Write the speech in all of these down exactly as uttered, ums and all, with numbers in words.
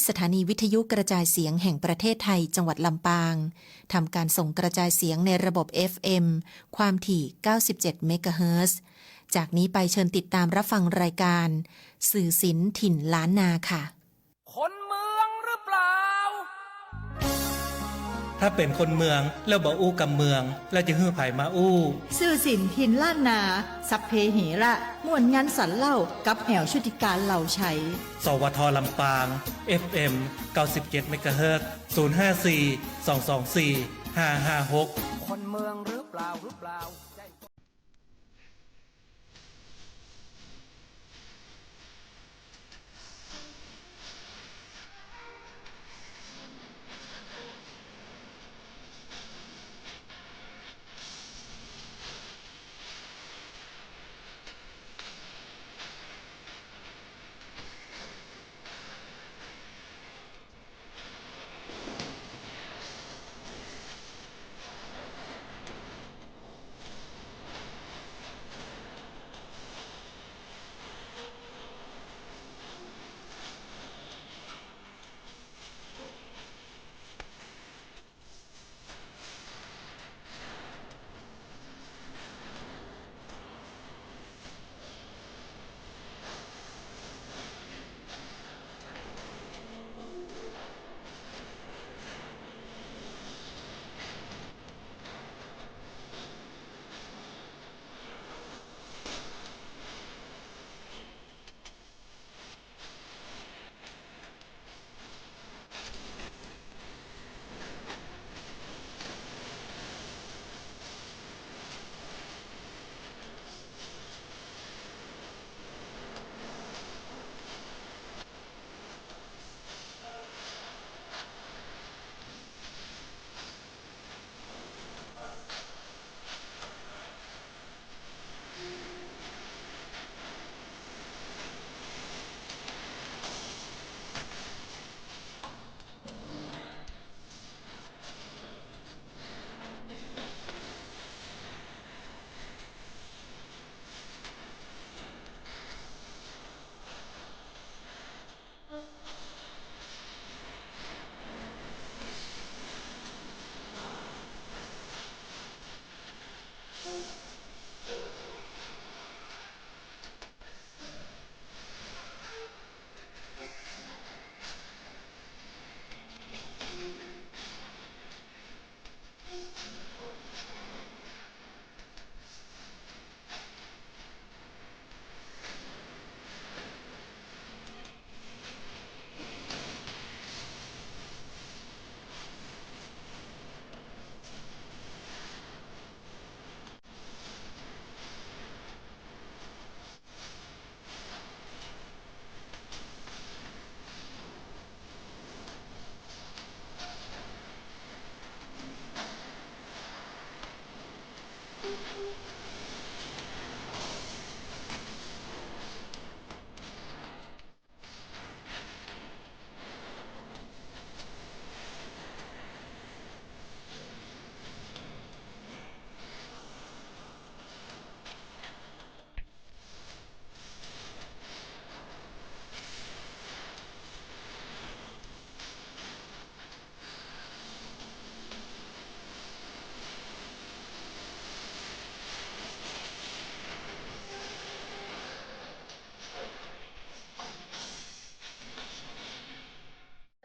สถานีวิทยุกระจายเสียงแห่งประเทศไทย จังหวัดลำปาง ทำการส่งกระจายเสียงในระบบ เอฟ เอ็ม ความถี่ เก้าสิบเจ็ด เมกะเฮิรตซ์ จากนี้ไปเชิญติดตามรับฟังรายการ สื่อศิลป์ถิ่นล้านนาค่ะ คนเมืองหรือเปล่า ถ้าเป๋นคนเมืองแล้วบ่อู้กำเมือง แล้วจะหื้อใผมาอู้ สื่อศิลป์ถิ่นล้านนา สัพเพเหระ ม่วนงันสันเล่า กับแอ๋วชุติการ เหล่าไชย สวท ลำปาง เอฟ เอ็ม เก้าสิบเจ็ด เมกะเฮิรตซ์ ศูนย์ ห้า สี่ สอง สอง สี่ ห้า ห้า หก คนเมืองหรือเปล่า หรือเปล่า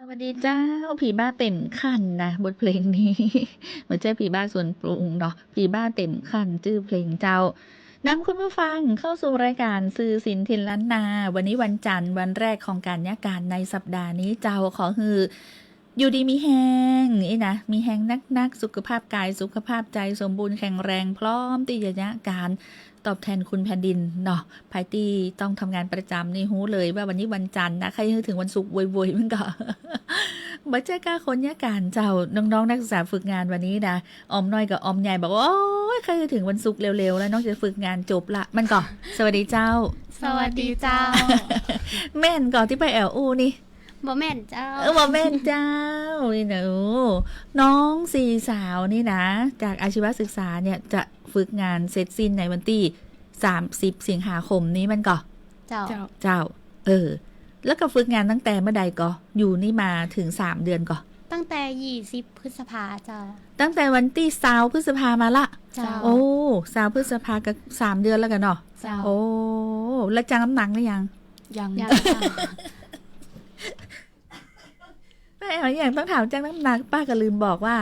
สวัสดีเจ้า ผีบ้าเต็มคันนะ บทเพลงนี้ บ่ใจ้ผีบ้าสวนปรุงเนาะ ผีบ้าเต็มคัน จื้อเพลงเจ้า นำคุณผู้ฟังเข้าสู่รายการสื่อศิลป์ถิ่นล้านนา วันนี้วันจันทร์ วันแรกของก๋านเยียะก๋านในสัปดาห์นี้เจ้า ขอหื้อ อยู่ดีมีแฮง อี้นะ มีแฮงนักๆ สุขภาพก๋าย สุขภาพใจ๋ สมบูรณ์แข็งแรง พร้อมตี้จะเยียะก๋านตอบแตนคุณแผ่นดินเนาะ ใผตี้ต้องทำงานประจ๋ำนี่ฮู้เลยว่าวันนี้วันจันทร์นะ ใค่หื้อเถิงวันศุกร์โวยๆ มันก่อ บ่ใจ้ก้าคนเยียะก๋านเจ้า น้องๆ นักศึกษาฝึกงานวันนี้นะ ออมน้อยกับออมใหญ่บอกว่า โอ๊ย ใค่หื้อเถิงวันศุกร์เร็วๆ แล้วน้องจะฝึกงานจบละ มันก่อ สวัสดีเจ้า สวัสดีเจ้า แม่นก่อตี้ป้าแอ๋วอู้นี่ บ่แม่นเจ้า เออ บ่แม่นเจ้า นี่นะ โอ้ น้องสี่สาวนี่นะ จากอาชีวศึกษาเนี่ย จะฝึกงานเสร็จสิ้นในวันตี้สามสิบ สิงหาคมนี้มันก่อ เจ้า เจ้า เจ้า เออ แล้วก็ฝึกงานตั้งแต่เมื่อใดก่อ อยู่นี่มาถึงสามเดือนก่อ ตั้งแต่ยี่สิบพฤษภาเจ้า ตั้งแต่วันตี้ซาวพฤษภามาละ เจ้า โอ้ ซาวพฤษภาก็สามเดือนแล้วกั๋นเนาะ เจ้า โอ้ แล้วจั่งน้ำหนักหรือยัง ยัง ยัง เจ้า ป้าแอลยังต้องถามจั่งน้ำหนัก ป้าก็ลืมบอกว่า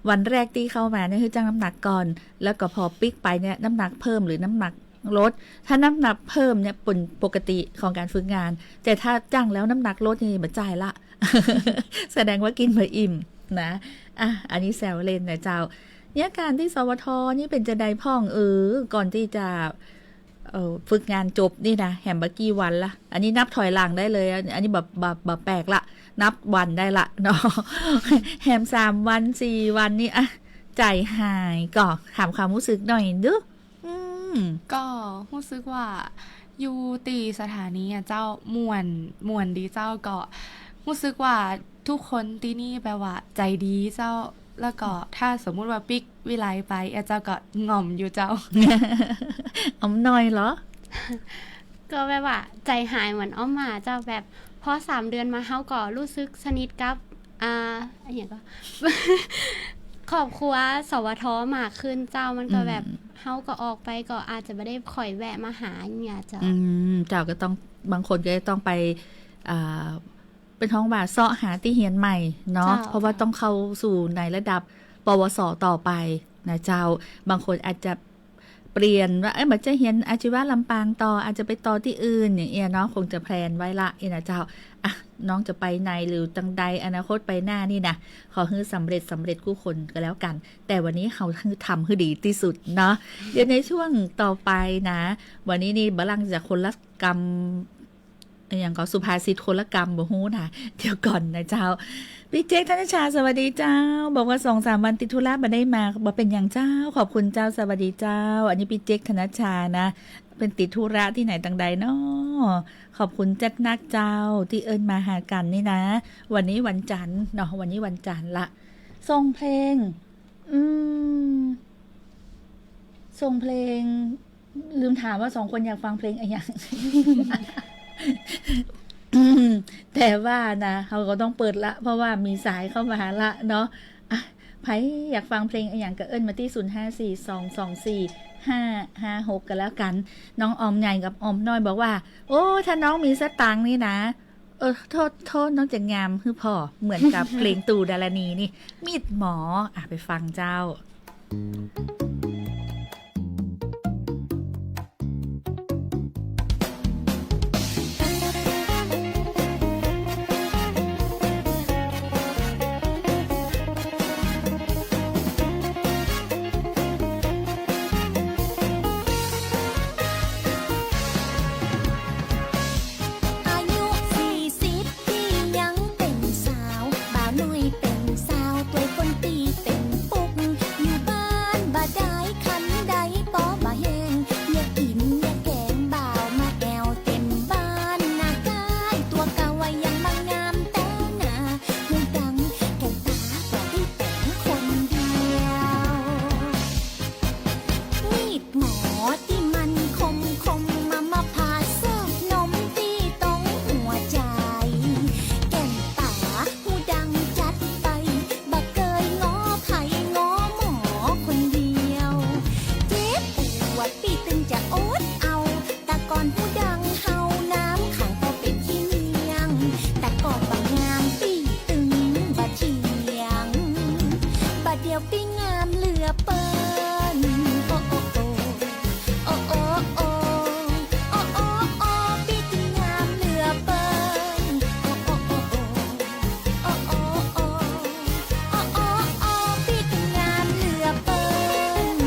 วันแรกตี้เข้ามาเนี่ยหื้อจั่งน้ำหนักก่อน แล้วก็พอปิ๊กไปเนี่ยน้ำหนักเพิ่มหรือน้ำหนักลด ถ้าน้ำหนักเพิ่มเนี่ยเป็นปกติของการฝึกงาน แต่ถ้าจั่งแล้วน้ำหนักลดนี่บ่จ่ายละ แสดงว่ากิ๋นบ่อิ่มนะ อ่ะ อันนี้แซวเล่นนะเจ้า เนี่ยการตี้ สวท นี่เป๋นจาใดพ่อง เออ ก่อนตี้จะ เอ่อ ฝึกงานจบนี่นะ แหมบ่กี่วันละ อันนี้นับถอยหลังได้เลย อัน อันนี้บ่ บ่ บ่แปลกละ นับวันได้ละเนาะ แหมสามวันสี่วันนี่ อ่ะ ใจ๋หายก่อ ถามความฮู้สึกหน่อยดู อืม ก็ฮู้สึกว่าอยู่ตี้สถานีอะเจ้า ม่วน ม่วนดีเจ้า ก็ฮู้สึกว่าทุกคนตี้นี่แบบว่าใจ๋ดีเจ้า แล้วก็ถ้าสมมุติว่าปิ๊กวิไลไปอะเจ้า ก็ง่อมอยู่เจ้า ออมน้อยเหรอ ก็แบบว่าใจ๋หายเหมือนออมหมาเจ้า แบบพอสามเดือนมาเฮาก็ฮู้สึกสนิทกับ อ่า อะหยังก่อ ครอบครัว สวท มากขึ้นเจ้า มันก็แบบ อืม เฮาก็ออกไปก็อาจจะบ่ได้ค่อยแวะมาหาอย่างเงี้ยเจ้า อืม เจ้าก็ต้อง บางคนก็จะต้องไป อ่า เปิ้นฮ้องว่าเซาะหาตี้เฮียนใหม่เนาะ เจ้า เพราะว่าต้องเข้าสู่ในระดับ ปวส ต่อไปนะเจ้า บางคนอาจจะ เปลี่ยนว่า เอ้ย บ่จะเฮียนอาชีวะลำปางต่อ อาจจะไปต่อตี้อื่นอย่างเอี้ยเนาะ คงจะแพลนไว้ละเอี้ยนะเจ้า อ่ะ น้องจะไปไหนหรือตังใด อนาคตไปหน้านี่นะ ขอหื้อสำเร็จ สำเร็จกู้คนก็แล้วกั๋น แต่วันนี้เฮาหื้อทำหื้อดีตี้สุดเนาะ เดี๋ยวในช่วงต่อไปนะ วันนี้นี่บ่าลังจะคนละกำ อะหยังก่อ สุภาษิตคนละกำ บ่ฮู้นะ เดี๋ยวก่อนนะเจ้า ปี้เจ๊ก ธนชชา สวัสดีเจ้า บอกว่าสองสามวันติดธุระบ่ได้มา บ่เป๋นหยังเจ้า ขอบคุณเจ้า สวัสดีเจ้า อันนี้ปี้เจ๊ก ธนชชานะ เปิ้นติดธุระตี้ไหนตังใดเนาะ ขอบคุณจัดนักเจ้า ตี้เอิ้นมาหากั๋นนี่นะ วันนี้วันจันทร์เนาะ วันนี้วันจันทร์ละ ส่งเพลง อืม ส่งเพลง ลืมถามว่าสองคนอยากฟังเพลงอะหยัง แต่ว่านะ เฮาก็ต้องเปิดละ เพราะว่ามีสายเข้ามาละเนาะ อ่ะ ใผอยากฟังเพลงอะหยังก็เอิ้นมาตี้ ศูนย์ห้าสี่สองสองสี่ห้าห้าหก ก็แล้วกั๋น น้องออมใหญ่กับออมน้อยบอกว่า โอ้ ถ้าน้องมีสตางค์นี่นะ เออ โทษ โทษ น้องจะงามหื้อผ่อ เหมือนกับเพลงตู่ดารณีนี่ มีดหมอ อ่ะ ไปฟังเจ้า อายุสี่สิบ ปี้ยังเป๋นสาว บ่าวน้อยเป๋นสาว ตวยคนปี้เป๋นปุ๊ก อยู่บ้านบ่ได้คันใดปอบ่าแห้ง เยียะกิ๋นเยียะแกง บ่าวมาแอ่วเต็มบ้านนาก้าย ตั๋วเก่าว่ายังบ่งามแต๊นา หูดังแก้วต๋าก็ปี้แป๋งคนเดียว มีดหมอตี้มันคมคม มา มาผ่าซอกนมตี้ตรงหัวใจ๋ แก้วต๋าหูดังจัดไป บ่เกยง้อใผ ง้อหมอคนเดียว เจ็บปวดปี้ตึงจะอดเอา ตะกอนหูดังเฮา น้ำขังก็เป๋นขี้เนียง ตะกอนบ่งามปี้ตึงบ่เถียง บ่าเดี่ยวปี้งามเหลือเปิ้น โอ้ โอ้ โอ้ โอ้ โอ้ โอ้ โอ้ โอ้ โอ้ ปี้ตึงงามเหลือเปิ้น โอ้ โอ้ โอ้ โอ้ โอ้ โอ้ โอ้ โอ้ โอ้ โอ้ ปี้ตึงงามเหลือเปิ้น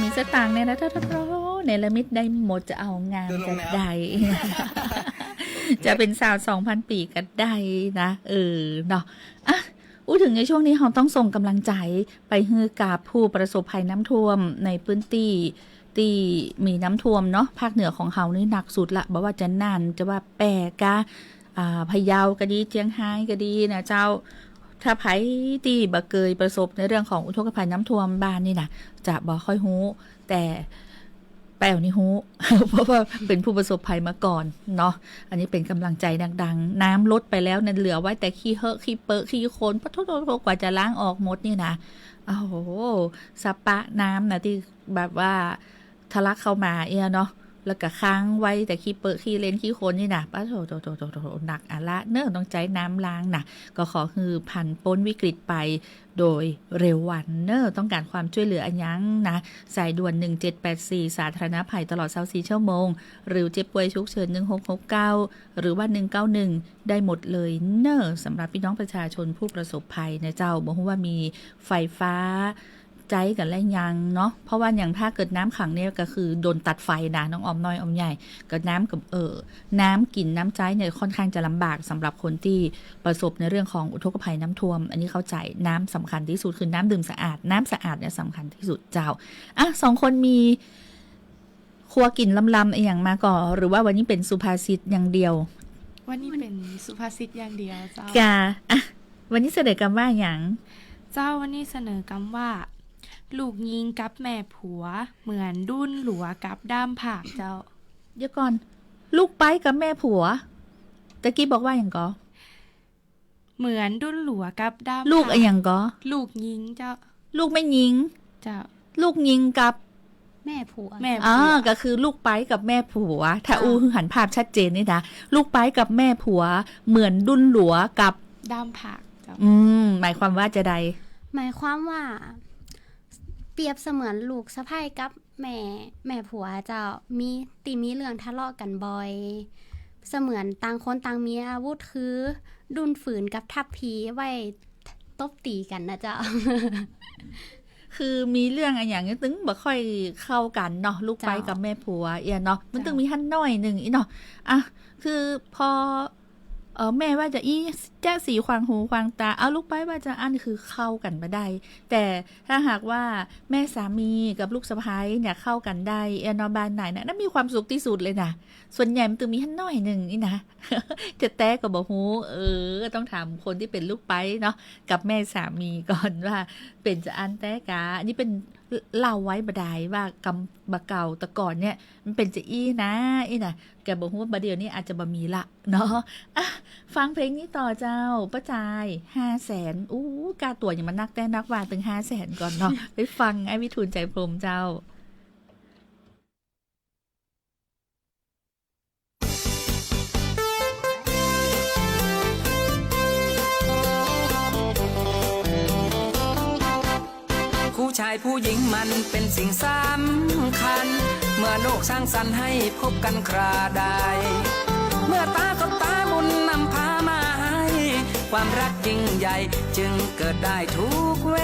มีสตางค์เนี่ยนะ ถ้า ถ้า ถ้าเนรมิตได้หมด จะเอางามกะใด จะเป๋นสาวสองพันปี๋กะใดนะ เออ เนาะ อ่ะ อู้เถิงในช่วงนี้ เฮาต้องส่งก๋ำลังใจ๋ไปหื้อกับผู้ประสบภัยน้ำท่วมในพื้นตี้ ตี้มีน้ำท่วมเนาะ ภาคเหนือของเฮานี่หนักสุดละ บ่ว่าจะน่าน จะว่าแป้กะ อ่า พะเยากะดี เจียงฮายกะดีนะเจ้า ถ้าใผตี้บ่เกยประสบในเรื่องของอุทกภัยน้ำท่วมบ้านนี่นะ จะบ่ค่อยฮู้ แต่แป๋วนี่ฮู้ เพราะว่าเป๋นผู้ประสบภัยมาก่อนเนาะ อันนี้เป๋นก๋ำลังใจ๋ดังๆ น้ำลดไปแล้วเนี่ย เหลือไว้แต่ขี้เฮอะ ขี้เปอะ ขี้โคลน ปะโถ กว่าจะล้างออกหมดนี่นะ โอ้โห สะปะน้ำนะ ตี้แบบว่าทะลักเข้ามาเอี้ยเนาะ แล้วกะค้างไว้แต่ขี้เปอะ ขี้เลน ขี้โคลนนี่นะ ปะโถ โถ โถ โถ โถ หนักอะละเนอะ ต้องใจ๊น้ำล้างนะ ก็ขอหื้อผ่านป๊นวิกฤตไปโดยเร็ววันเนอะ ต้องก๋านความจ้วยเหลืออะหยังนะ สายด่วนหนึ่งเจ็ดแปดสี่ สาธารณภัยตลอดซาวสี่ชั่วโมง หรือเจ็บป่วยฉุกเฉิน หนึ่งหกหกเก้า หรือว่า หนึ่งเก้าหนึ่ง ได้หมดเลยเนอะ สำหรับปี้น้องประชาชนผู้ประสบภัยนะเจ้า บ่ฮู้ว่ามีไฟฟ้าใจ๊กั๋นแล้วยังเนาะ เพราะว่าอย่างถ้าเกิดน้ำขังเนี่ยก็คือโดนตัดไฟนะ น้องออมน้อยออมใหญ่ ก็น้ำกับ เอ่อ น้ำกิ๋นน้ำใจ๊เนี่ยค่อนข้างจะลำบากสำหรับคนตี้ประสบในเรื่องของอุทกภัยน้ำท่วม อันนี้เข้าใจ๋ น้ำสำคัญตี้สุดคือน้ำดื่มสะอาด น้ำสะอาดเนี่ยสำคัญตี้สุดเจ้า อ่ะ สองคนมี ครัวกิ๋นลำๆ อะหยังมาก่อ หรือว่าวันนี้เป๋นสุภาษิตอย่างเดียว วันนี้เป๋นสุภาษิตอย่างเดียวเจ้า กะ อ่ะ วันนี้เสนอกำว่าหยัง เจ้า วันนี้เสนอกำว่า ลูกญิงกับแม่ผัว เหมือนดุ้นหลัวกับด้ามผากเจ้า เดี๋ยวก่อน ลูกใป๊กับแม่ผัว ตะกี้บอกว่าหยังก่อ เหมือนดุ้นหลัวกับด้าม ลูกอะหยังก่อ ลูกญิงเจ้า ลูกแม่ญิง เจ้า ลูกญิงกับ แม่ผัว แม่ผัว อ่า ก็คือลูกใป๊กับแม่ผัว ถ้า เจ้า อู้หื้อหันภาพชัดเจนนี่นะ ลูกใป๊กับแม่ผัว เหมือนดุ้นหลัวกับ ด้ามผาก เจ้า อืม หมายความว่าจาใด หมายความว่า เปรียบเสมือนลูกสะใภ้กับ แม่ แม่ผัวเจ้า มี ตี้มีเรื่องทะเลาะกั๋นบ่อย เสมือนต่างคนต่างมีอาวุธ คือ ดุ้นฝืนกับทัพพีไว้ตบตี๋กั๋นนะเจ้า คือมีเรื่องอะหยังตึงบ่ค่อยเข้ากั๋นเนาะ ลูกใป๊ เจ้า กับแม่ผัวเอี้ยเนาะ มัน เจ้า ตึงมีหั้นหน้อยนึ่งอี้เนาะ อ่ะ คือพอ เอ่อ แม่ว่าจะอี้แจ๊ะสีขวางหูขวางต๋า เอาลูกใป๊ว่าจะอั้น คือเข้ากั๋นบ่ได้ แต่ถ้าหากว่าแม่สามีกับลูกสะใภ้เนี่ยเข้ากั๋นได้ เอี้ยเนาะ บ้านไหนนะ นั่นมีความสุขตี้สุดเลยนะ ส่วนใหญ่มันตึงมีหั้นหน้อยนึ่งอี้นะ จะแต๊ก็บ่ฮู้ เออ ต้องถามคนตี้เป๋นลูกใป๊เนาะ กับแม่สามีก่อนว่าเป๋นจาอั้นแต๊กา อันนี้เป๋นเล่าไว้บ่ดายว่ากำบ่าเก่าแต่ก่อนเนี่ย มันเป๋นจาอี้นะ อี้นะ แกบ่ฮู้ว่าบ่าเดี่ยวนี้อาจจะบ่มีละเนาะ อ่ะ ฟังเพลงนี้ต่อเจ้า ป้าจาย ห้าแสน อู้ ก้าตั๋วอย่างมันนักแต๊นักว่า ตึงห้าแสนก่อนเนาะ ไปฟังไอ้วิทูล ใจพรหมเจ้า คู่ชายผู้หญิงมันเป๋นสิ่งสำคัญ เมื่อโลกสร้างสรรค์ให้พบกันคราใด เมื่อต๋าสบต๋าบุญนำพามาให้ ความรักยิ่งใหญ่จึงเกิดได้ทุกเว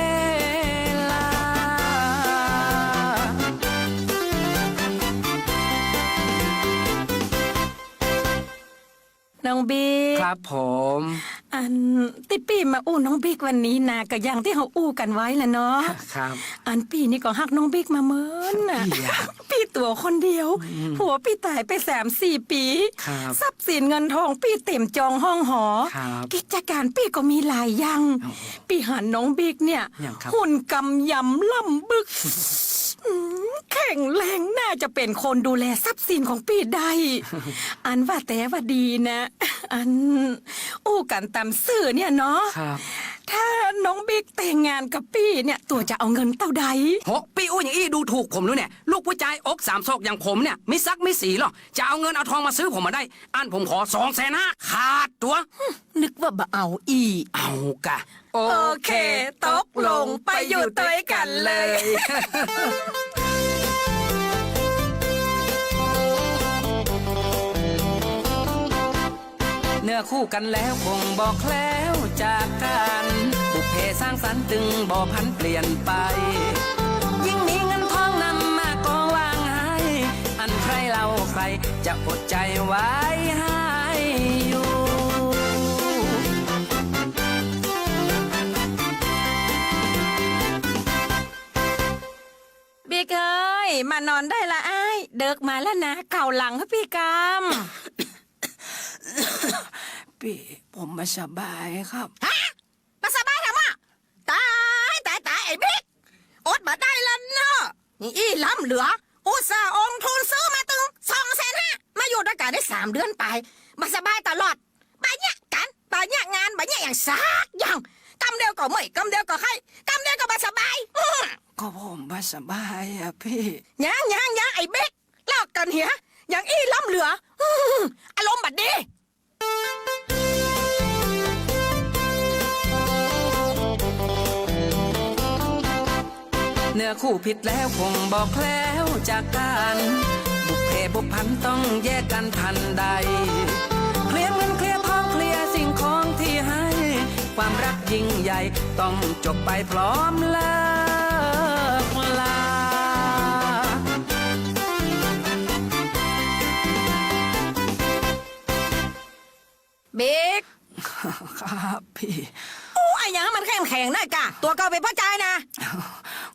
ลา น้องบิ๊ก ครับผม อันตี้ปี้มาอู้น้องบิ๊กวันนี้นะ ก็อย่างตี้เฮาอู้กั๋นไว้แหละเนาะ ครับ อันปี้นี่ก็ฮักน้องบิ๊กมาเมินน่ะ ปี้อะ ปี้ตั๋วคนเดียว อืม ผัวปี้ต๋ายไปสามสี่ปี๋ ครับ ทรัพย์สินเงินทองปี้เต็มจองห้องหอ ครับ กิจก๋านปี้ก็มีหลายอย่าง โอ้โห ปี้หันน้องบิ๊กเนี่ย อย่างครับ หุ่นกำยำล่ำบึก อืม แข็งแรง น่าจะเป๋นคนดูแลทรัพย์สินของปี้ได้ อันว่าแต่ว่าดีนะ อันอู้กั๋นต๋ามซื่อเนี่ยเนาะ ครับ ถ้าน้องบิ๊กแต่งงานกับปี้เนี่ย ตั๋วจะเอาเงินเต้าใด โห ปี้อู้อย่างอี้ดูถูกผมหรือเนี่ย ลูกผู้จายอกสามซอกอย่างผมเนี่ย มีศักดิ์มีศรีเหรอ จะเอาเงินเอาทองมาซื้อผมบ่ได้ อันผมขอสองแสนห้า ขาดตั๋ว นึกว่าบ่เอาอี้ เอากะ โอเค ตกลง ไปอยู่ตวยกั๋นเลย เนื้อคู่กั๋นแล้วคงบ่แคล้วจากกั๋น บุพเพสร้างสรรค์ตึงบ่ผันเปลี่ยนไป ยิ่งมีเงินทองนำ ใครจะอดใจไหวให้อยู่ บิ๊กเอ้ย มานอนได้ละอ้าย เดิ็กมาแล้วนะ เกาหลังหื้อปี้กำ ปี้ ผมบ่สบายครับ ฮะ บ่สบายทำไม ต๋าย ต๋าย ต๋าย ไอ้บิ๊ก อดบ่ได้ละเนาะ นี่อี้ล้ำเหลือ อุตส่าห์องทุนซื้อมาตึงสองแสนห้า มาอยู่ตวยกั๋นได้สามเดือนป๋าย บ่สบายตลอด บ่เยียะก๋าน บ่เยียะงาน บ่เยียะหยังสักอย่าง กำเดียวก็เมื่อย กำเดียวก็ไข้ กำเดียวก็บ่สบาย อื้อ ก็ผมบ่สบายอะปี้ ยัง ยัง ยัง ไอ้บิ๊ก ลอกกั๋นเหีย ยังอี้ล้ำเหลือ อื้อ อารมณ์บ่ดี เนื้อคู่ผิดแล้วคงบ่แคล้วจากกั๋น บุพเพบุพพันต้องแยกกั๋นทันใด เคลียร์เงินเคลียร์ทองเคลียร์สิ่งของที่ให้ ความรักยิ่งใหญ่ต้องจบไปพร้อมเลิกลา บิ๊ก ครับปี้ อู้ อะหยังหื้อมันเข้มแข็งหน้อยก่ะ ตั๋วเก่าเป๋นป้อจายนะ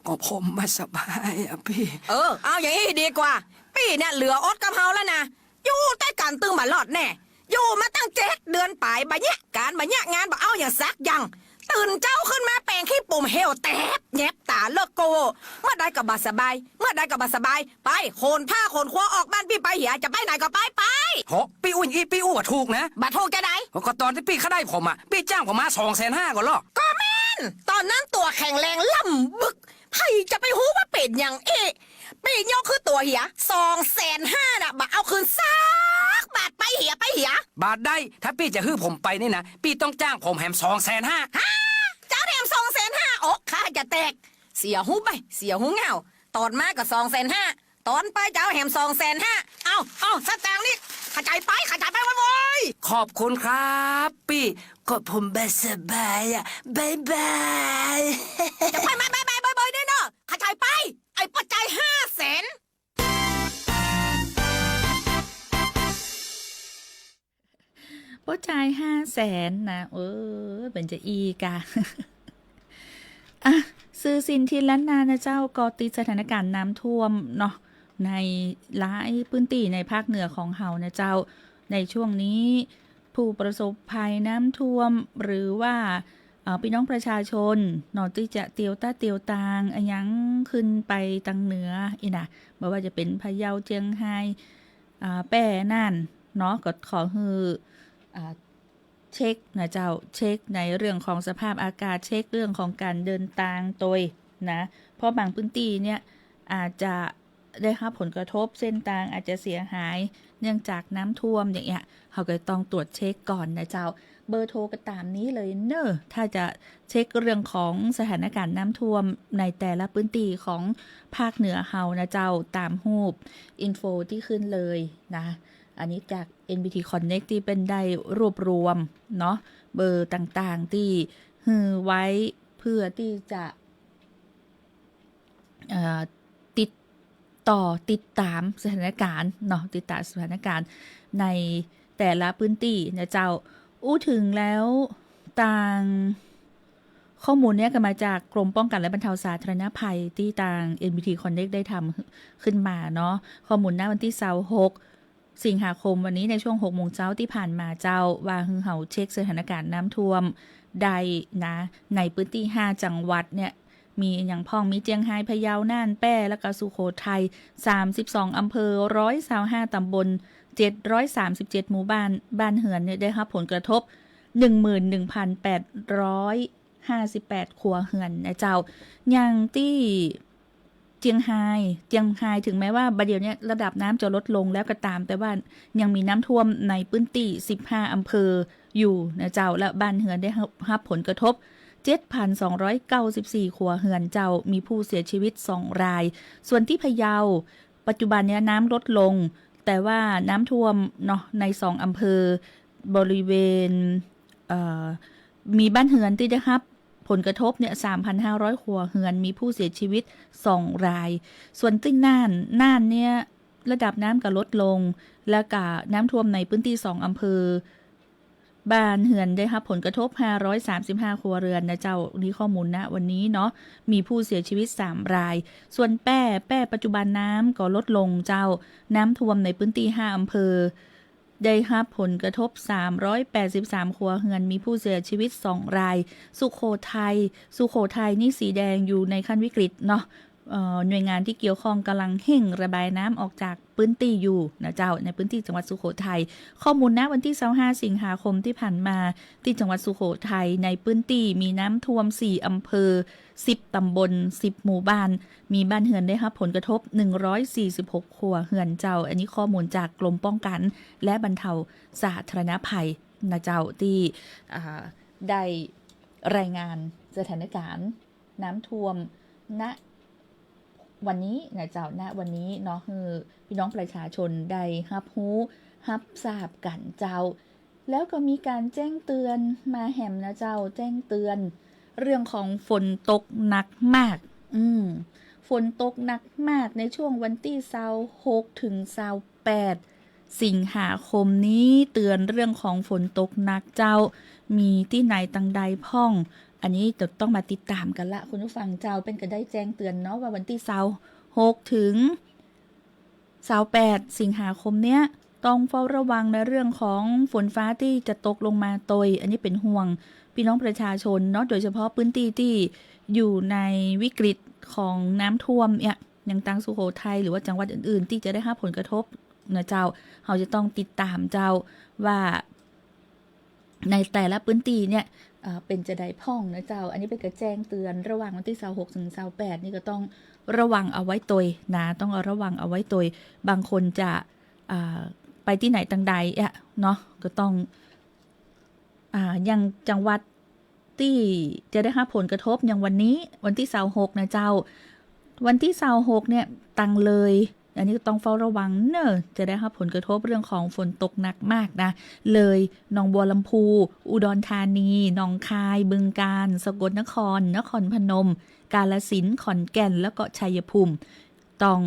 ก็ผมบ่สบายอะปี้ เออ เอาอย่างอี้ดีกว่า ปี้เนี่ยเหลืออดกับเฮาแล้วนะ อยู่ตวยกั๋นตึงบ่รอดแน่ อยู่มาตั้งเจ็ดเดือนป๋าย บ่เยียะก๋าน บ่เยียะงาน บ่เอาหยังสักอย่าง ตื่นเจ๊าขึ้นมาแป๋งขี้ปุ่มเหี่ยวแต๊บแหนบต๋าเลิกโก้ เมื่อใดก็บ่สบาย เมื่อใดก็บ่สบาย ไป ขนผ้าขนครัวออกบ้านปี้ไปเหีย จะไปไหนก็ไป ไป โห ปี้อู้อี้ ปี้อู้บ่ถูกนะ บ่ถูกจาใด ก็ต๋อนตี้ปี้เข้าได้ผมอะ ปี้จ้างผมมาสองแสนห้าก่อเหรอ ก็แม่น ต๋อนนั้นตั๋วแข็งแรงล่ำบึก ใผจะไปฮู้ว่าเป๋นหยังอี้ ปี้ยกหื้อตั๋วเหีย สองแสนห้าน่ะ บ่เอาคืนสักบาท ไปเหีย ไปเหีย บ่ได้ ถ้าปี้จะหื้อผมไปนี่นะ ปี้ต้องจ้างผมแหมสองแสนห้า ฮะ เจ้าแถมสองแสนห้า อกข้าจะแตก เสียฮู้ใบ้ เสียฮู้เง่า ต๋อนมาก็สองแสนห้า ต๋อนไปเจ้าแหมสองแสนห้า เอา เอา สตางค์นี่ ขะจายไป ขะจายไปโว้ย ขอบคุณครับปี้ ก็ผมบ่สบายอะ บ๊ายบาย จะไปมาบ๊ายบายบ่อยๆ ได้เนาะ ขะจายไป ไอ้ป้อจายห้าแสน ป้อจายห้าแสนนะ เออ เป๋นจาอี้ก่ะ อ่ะ สื่อสิ่งพิมพ์ล้านนานะเจ้า เกาะติดสถานการณ์น้ำท่วมเนาะ ในหลายพื้นตี้ในภาคเหนือของเฮานะเจ้า ในช่วงนี้ ผู้ประสบภัยน้ำท่วม หรือว่า เอ่อ ปี้น้องประชาชนเนาะ ตี้จะเตียวต้าเตียวตางอะหยังขึ้นไปตังเหนืออี้นะ บ่ว่าจะเป๋นพะเยา เจียงฮาย อ่า แป้ น่านเนาะ ก็ขอหื้อ อ่า เช็คนะเจ้า เช็คในเรื่องของสภาพอากาศ เช็คเรื่องของก๋านเดินตางตวยนะ เพราะบางพื้นตี้เนี่ยอาจจะได้ฮับผลกระทบ เส้นตางอาจจะเสียหายเนื่องจากน้ำท่วมอย่างเงี้ย เฮาก็ต้องตรวจเช็คก่อนนะเจ้า เบอร์โทรก็ต๋ามนี้เลยเนาะ ถ้าจะเช็คเรื่องของสถานการณ์น้ำท่วมในแต่ละพื้นตี้ของภาคเหนือเฮานะเจ้า ต๋ามฮูป อินโฟ ตี้ขึ้นเลยนะ อันนี้จาก เอ็น บี ที Connect ตี้เปิ้นได้รวบรวมเนาะ เบอร์ต่างๆ ตี้หื้อไว้เพื่อตี้จะ เอ่อ ติดต่อติดต๋ามสถานการณ์เนาะ ติดต๋ามสถานการณ์ในแต่ละพื้นตี้นะเจ้า อู้เถิงแล้ว ตางข้อมูลเนี่ยก็มาจากกรมป้องกันและบรรเทาสาธารณภัย ตี้ตาง เอ็น บี ที Connect ได้ทำขึ้นมาเนาะ ข้อมูลณวันตี้ซาวหก สิงหาคมวันนี้ในช่วงหกโมงเจ๊าตี้ผ่านมาเจ้า ว่าหื้อเฮาเช็คสถานการณ์น้ำท่วมได้นะ ในพื้นตี้ห้าจังหวัดเนี่ย มีอะหยังพ่อง มีเจียงฮาย พะเยา น่าน แป้ แล้วก็สุโขทัย สามสิบสองอำเภอ ร้อยซาวห้าตำบล เจ็ดร้อยสามสิบเจ็ดหมู่บ้าน บ้านเฮือนเนี่ยได้ฮับผลกระทบ หนึ่งหมื่นหนึ่งพันแปดร้อยห้าสิบแปดครัวเฮือนนะเจ้า อย่างตี้ เจียงฮาย เจียงฮาย ถึงแม้ว่าบ่าเดี่ยวเนี้ยระดับน้ำจะลดลงแล้วก็ต๋าม แต่ว่ายังมีน้ำท่วมในพื้นตี้สิบห้าอำเภออยู่นะเจ้า และบ้านเฮือนได้ฮับ ฮับผลกระทบ เจ็ดพันสองร้อยเก้าสิบสี่ครัวเฮือนเจ้า มีผู้เสียชีวิตสองราย ส่วนตี้พะเยา ปัจจุบันเนี้ยน้ำลดลง แต่ว่าน้ำท่วมเนาะ ในสองอำเภอ บริเวณ เอ่อ มีบ้านเฮือนตี้ได้ฮับผลกระทบเนี่ย สามพันห้าร้อยครัวเฮือน มีผู้เสียชีวิตสองราย ส่วนตี้น่าน น่านเนี่ย ระดับน้ำก็ลดลง แล้วก็น้ำท่วมในพื้นที่สองอำเภอ บ้านเฮือนได้ฮับผลกระทบห้าร้อยสามสิบห้าครัวเรือนนะเจ้า นี่ข้อมูล ณ วันนี้เนาะ มีผู้เสียชีวิตสามราย ส่วนแป้ แป้ปัจจุบันน้ำก็ลดลงเจ้า น้ำท่วมในพื้นที่ห้าอำเภอ ได้ฮับผลกระทบสามร้อยแปดสิบสามครัวเฮือน มีผู้เสียชีวิตสองราย สุโขทัย สุโขทัยนี่สีแดงอยู่ในขั้นวิกฤตเนาะ เอ่อ หน่วยงานที่เกี่ยวข้องกำลังเร่งระบายน้ำออกจากพื้นที่อยู่นะเจ้า ในพื้นที่จังหวัดสุโขทัย ข้อมูล ณ วันที่ซาวห้าสิงหาคมที่ผ่านมา ตี้จังหวัดสุโขทัย ในพื้นที่มีน้ำท่วมสี่อำเภอ สิบตำบล สิบหมู่บ้าน มีบ้านเฮือนได้ฮับผลกระทบหนึ่งร้อยสี่สิบหกครัวเฮือนเจ้า อันนี้ข้อมูลจากกรมป้องกันและบรรเทาสาธารณภัยนะเจ้า ตี้ อ่า ได้รายงานสถานการณ์น้ำท่วม ณ วันนี้นะเจ้า ณ วันนี้เนาะ หื้อพี่น้องประชาชนได้ฮับฮู้ฮับทราบกั๋นเจ้า แล้วก็มีก๋านแจ้งเตือนมาแหมนะเจ้า แจ้งเตือนเรื่องของฝนตกหนักมาก อืม ฝนตกหนักมากในช่วงวันตี้ซาวหกถึงซาวแปดสิงหาคมนี้ เตือนเรื่องของฝนตกหนักเจ้า มีตี้ไหนตังใดพ่อง อันนี้จะต้องมาติดต๋ามกั๋นละ คุณผู้ฟังเจ้า เปิ้นก็ได้แจ้งเตือนเนาะ ว่าวันตี้ซาวหกถึง ซาวแปดสิงหาคมเนี้ย ต้องเฝ้าระวังในเรื่องของฝนฟ้าตี้จะตกลงมาตวย อันนี้เป๋นห่วงพี่น้องประชาชนเนาะ โดยเฉพาะพื้นที่ตี้อยู่ในวิกฤตของน้ำท่วมเนี่ย อย่างตางสุโขทัย หรือว่าจังหวัดอื่นๆ ตี้จะได้ฮับผลกระทบนะเจ้า เฮาจะต้องติดต๋ามเจ้า ว่า ในแต่ละพื้นที่เนี่ย เอ่อ เป๋นจะใดพ่องนะเจ้า อันนี้เปิ้นก็แจ้งเตือนระหว่างวันตี้ซาวหกถึงซาวแปดนี่ก็ต้องระวังเอาไว้ตวยนะ ต้องระวังเอาไว้ตวย บางคนจะ อ่า ไปตี้ไหนตังใดอะเนาะ ก็ต้อง อ่า อย่างจังหวัดตี้จะได้ฮับผลกระทบ อย่างวันนี้ วันตี้ซาวหกนะเจ้า วันตี้ซาวหกเนี่ย ตังเลย อันนี้ก็ต้องเฝ้าระวังเน่อ จะได้ฮับผลกระทบเรื่องของฝนตกหนักมากนะ เลย หนองบัวลำภู อุดรธานี หนองคาย บึงกาฬ สกลนคร นครพนม กาฬสินธุ์ ขอนแก่น แล้วก็ชัยภูมิ ต้อง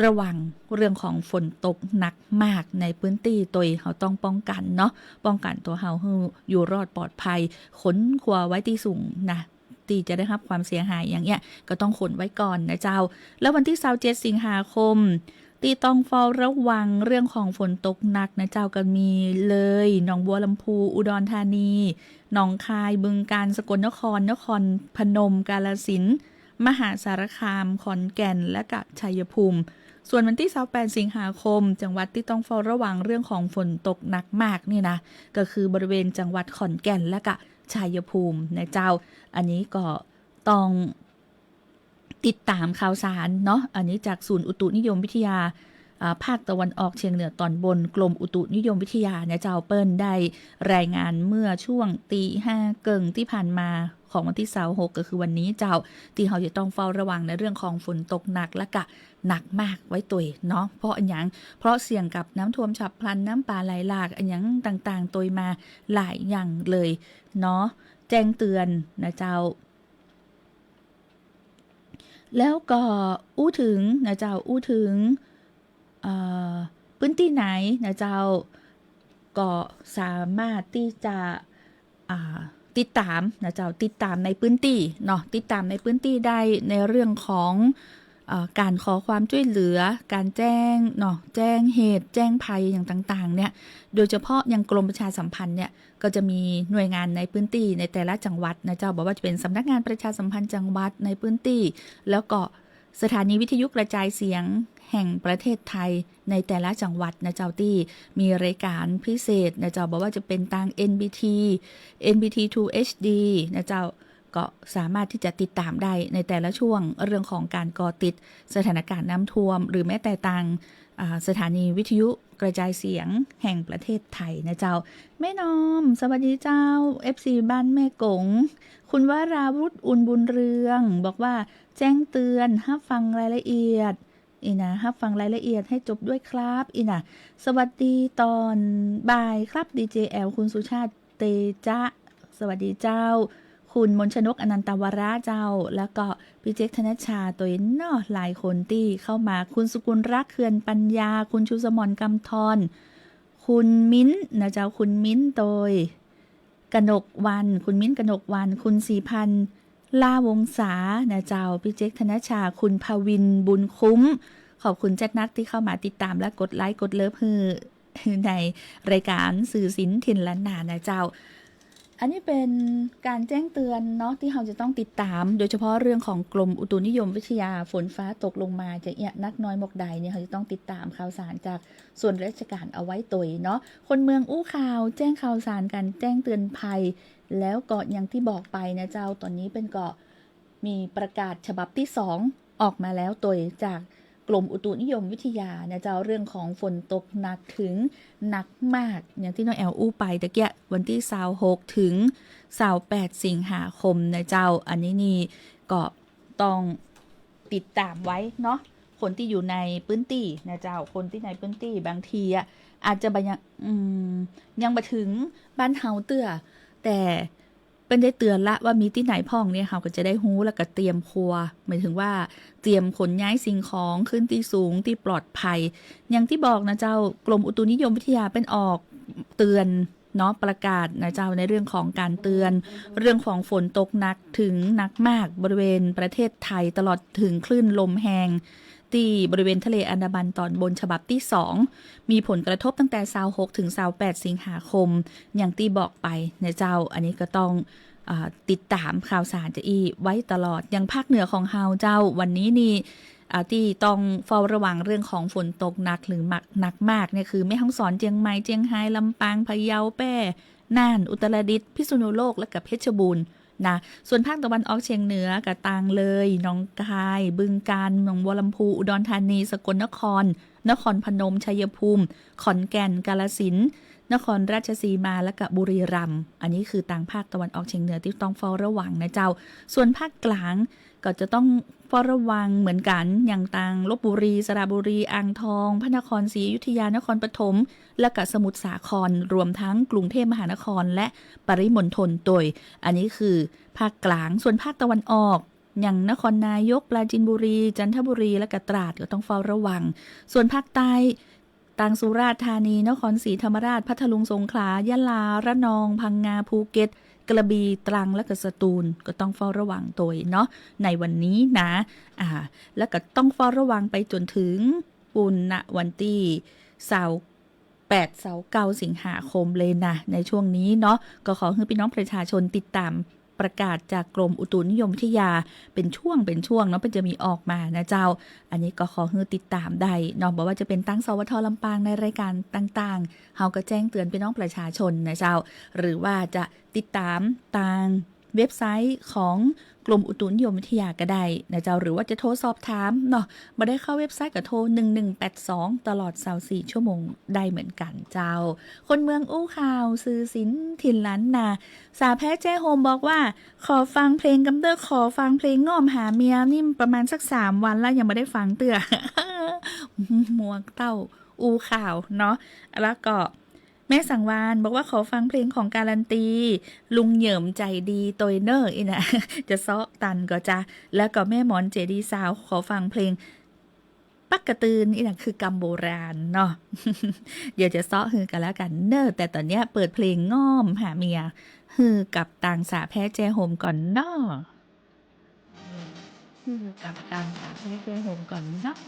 ระวังเรื่องของฝนตกหนักมากในพื้นที่ตวย เฮาต้องป้องกันเนาะ ป้องกันตั๋วเฮาหื้ออยู่รอดปลอดภัย ขนครัวไว้ตี้สูงนะ ตี้จะได้ฮับความเสียหายอย่างเนี้ย ก็ต้องขนไว้ก่อนนะเจ้า แล้ววันตี้ซาวเจ็ดสิงหาคม ตี้ต้องเฝ้าระวังเรื่องของฝนตกหนักนะเจ้า ก็มีเลย หนองบัวลำภู อุดรธานี หนองคาย บึงกาฬ สกลนคร นครพนม กาฬสินธุ์ มหาสารคาม ขอนแก่น และก็ชัยภูมิ ส่วนวันตี้ซาวแปดสิงหาคม จังหวัดตี้ต้องเฝ้าระวังเรื่องของฝนตกหนักมากนี่นะ ก็คือบริเวณจังหวัดขอนแก่น และก็ชัยภูมินะเจ้า อันนี้ก็ต้อง ติดต๋ามข่าวสารเนาะ อันนี้จากศูนย์อุตุนิยมวิทยา อ่า ภาคตะวันออกเฉียงเหนือตอนบน กรมอุตุนิยมวิทยานะเจ้า เปิ้นได้รายงานเมื่อช่วงตีห้าเกิ่งตี้ผ่านมาของวันตี้ซาวหก ก็คือวันนี้เจ้า ตี้เฮาจะต้องเฝ้าระวังในเรื่องของฝนตกหนักและก็หนักมากไว้ตวยเนาะ เพราะอะหยัง เพราะเสี่ยงกับน้ำท่วมฉับพลัน น้ำป่าไหลหลาก อะหยังต่างๆ ตวยมาหลายอย่างเลยเนาะ แจ้งเตือนนะเจ้า แล้วก็อู้เถิงนะเจ้า อู้เถิง เอ่อ พื้นที่ไหนนะเจ้า ก็สามารถตี้จะ อ่า ติดต๋ามนะเจ้า ติดต๋ามในพื้นที่เนาะ ติดต๋ามในพื้นที่ได้ในเรื่องของ เอ่อ ก๋านขอความจ้วยเหลือ ก๋านแจ้งเนาะ แจ้งเหตุ แจ้งภัยอย่างต่างๆ เนี่ย โดยเฉพาะอย่างกรมประชาสัมพันธ์เนี่ย ก็จะมีหน่วยงานในพื้นที่ในแต่ละจังหวัดนะเจ้า บ่ว่าจะเป๋นสำนักงานประชาสัมพันธ์จังหวัดในพื้นที่ แล้วก็สถานีวิทยุกระจายเสียงแห่งประเทศไทยในแต่ละจังหวัดนะเจ้า ตี้มีรายก๋านพิเศษนะเจ้า บ่ว่าจะเป๋นตาง เอ็น บี ที เอ็น บี ที ทู เอช ดี นะเจ้า ก็สามารถตี้จะติดต๋ามได้ในแต่ละช่วงเรื่องของก๋านก่อติดสถานก๋านน้ำท่วม หรือแม้แต่ตาง อ่า สถานีวิทยุกระจายเสียงแห่งประเทศไทยนะเจ้า แม่นอม สวัสดีเจ้า เอฟซี บ้านแม่กง คุณวราวุธ อุ่นบุญเรือง บอกว่า แจ้งเตือน ฮับฟังรายละเอียด อี้นะ ฮับฟังรายละเอียดให้จบด้วยครับ อี้นะ สวัสดีตอนบ่ายครับ ดีเจแอล คุณสุชาติ เตจะ สวัสดีเจ้า ค คุณมนชนก อนันตวระเจ้า แล้วก็ปี้เจ๊ก ธนชชา ตวยเนาะ หลายคนตี้เข้ามา คุณสุกุลรักษ์ เขื่อนปัญญา คุณชูสมร กำธร คุณมิ้นท์นะเจ้า คุณมิ้นท์ตวย กนกวรรณ คุณมิ้นท์ กนกวรรณ คุณศรีพันธ์ ล่าวงศานะเจ้า ปี้เจ๊ก ธนชชา คุณภวินทร์ บุญคุ้ม ขอบคุณเจ้านักตี้เข้ามาติดตามและกดไลก์กดเลิฟหื้อ ในรายการสื่อศิลป์ถิ่นล้านนานะเจ้า อันนี้เป๋นก๋านแจ้งเตือนเนาะ ตี้เฮาจะต้องติดต๋าม โดยเฉพาะเรื่องของกรมอุตุนิยมวิทยา ฝนฟ้าตกลงมาจะเอี้ยนักน้อยหมกใดเนี่ย เฮาจะต้องติดต๋ามข่าวสารจากส่วนราชการเอาไว้ตวยเนาะ คนเมืองอู้ข่าว แจ้งข่าวสารก๋านแจ้งเตือนภัย แล้วก็อย่างตี้บอกไปนะเจ้า ต๋อนนี้เปิ้นก็มีประกาศฉบับตี้สองออกมาแล้วตวยจากกรมอุตุนิยมวิทยานะเจ้า เรื่องของฝนตกหนักถึงหนักมาก อย่างตี้น้องแอลอู้ไปตะเกียะ วันตี้ซาวหกถึงซาวแปดสิงหาคมนะเจ้า อันนี้นี่ก็ต้องติดต๋ามไว้เนาะ คนตี้อยู่ในพื้นตี้นะเจ้า คนตี้ในพื้นตี้บางทีอะ อาจจะบ่ยัง อืม ยังบ่ถึงบ้านเฮาเตื้อ แต่ เปิ้นได้เตือนละว่ามีตี้ไหนพ่องเนี่ย เฮาก็จะได้ฮู้แล้วก็เตรียมครัว หมายถึงว่าเตรียมขนย้ายสิ่งของขึ้นตี้สูงตี้ปลอดภัย อย่างตี้บอกนะเจ้า กรมอุตุนิยมวิทยาเปิ้นออกเตือนเนาะ ประกาศนะเจ้า ในเรื่องของก๋านเตือน เรื่องของฝนตกหนักถึงหนักมาก บริเวณประเทศไทย ตลอดถึงคลื่นลมแฮง ตี้บริเวณทะเลอันดามันต๋อนบนฉบับตี้สอง มีผลกระทบตั้งแต่ซาวหกถึงซาวแปดสิงหาคม อย่างตี้บอกไปนะเจ้า อันนี้ก็ต้อง อ่า ติดต๋ามข่าวสารจะอี้ไว้ตลอด อย่างภาคเหนือของเฮาเจ้า วันนี้นี่ อ่า ตี้ต้องเฝ้าระวังเรื่องของฝนตกหนักหรือหนัก หนักมากเนี่ยคือแม่ฮ่องสอน เจียงใหม่ เจียงฮาย ลำปาง พะเยา แป้ น่าน อุตรดิตถ์ พิษณุโลก และก็เพชรบูรณ์ นะ ส่วนภาคตะวันออกเฉียงเหนือก็ตางเลย หนองคาย บึงกาฬ หนองบัวลำภู อุดรธานี สกลนคร นครพนม ชัยภูมิ ขอนแก่น กาฬสินธุ์ นครราชสีมา และก็บุรีรัมย์ อันนี้คือตางภาคตะวันออกเฉียงเหนือตี้ต้องเฝ้าระวังนะเจ้า ส่วนภาคกลางก็จะต้องเฝ้าระวังเหมือนกั๋น อย่างตางลพบุรี สระบุรี อ่างทอง พระนครศรีอยุธยา นครปฐม และก็สมุทรสาคร รวมทั้งกรุงเทพมหานครและปริมณฑลตวย อันนี้คือภาคกลาง ส่วนภาคตะวันออก อย่างนครนายก ปราจีนบุรี จันทบุรี และก็ตราดก็ต้องเฝ้าระวัง ส่วนภาคใต้ ตางสุราษฎร์ธานี นครศรีธรรมราช พัทลุง สงขลา ยะลา ระนอง พังงา ภูเก็ต กระบี่ ตรัง และก็สตูล ก็ต้องเฝ้าระวังตวยเนาะ ในวันนี้นะ อ่า และก็ต้องเฝ้าระวังไปจ๋นถึงปู้นนะ วันตี้ซาวแปด ซาวเก้าสิงหาคมเลยนะ ในช่วงนี้เนาะ ก็ขอหื้อปี้น้องประชาชนติดต๋าม ประกาศจากกรมอุตุนิยมวิทยาเป๋นช่วงเป๋นช่วงเนาะ เปิ้นจะมีออกมานะเจ้า อันนี้ก็ขอหื้อติดต๋ามได้เนาะ บ่ว่าจะเป๋นตาง สวท ลำปาง ในรายการต่างๆ เฮาก็แจ้งเตือนปี้น้องประชาชนนะเจ้า หรือว่าจะติดต๋ามตางเว็บไซต์ของกรมอุตุนิยมวิทยาก็ได้นะเจ้า หรือว่าจะโทรสอบถามเนาะ บ่ได้เข้าเว็บไซต์ก็โทรหนึ่งหนึ่งแปดสอง ตลอดซาวสี่ชั่วโมงได้เหมือนกั๋นเจ้า คนเมืองอู้ข่าว สื่อศิลป์ถิ่นล้านนา สาแพะแจ้โฮมบอกว่า ขอฟังเพลงกำเตื้อ ขอฟังเพลงง่อมหาเมีย นี่ประมาณสักสามวันแล้ว ยังบ่ได้ฟังเตื้อ หมวกเต้าอู้ข่าวเนาะ แล้วก็แม่สังวาลบอกว่าขอฟังเพลงของการันตี ลุงเหยิมใจดีตวยเน่อ อี้นะ จะเซาะตันก่อจ๊ะ แล้วก็แม่หมอนเจดีซาว ขอฟังเพลง ปั๊กกะตื่น อี้นะคือกำโบราณเนาะ เดี๋ยวจะเซาะหื้อกั๋นแล้วกั๋นเน่อ แต่ต๋อนเนี้ยเปิดเพลงง่อมหาเมียหื้อกับตางสาแพะแจ้โฮมก่อนเนาะ หื้อกับตางสาแพะแจ้โฮมก่อนเนาะ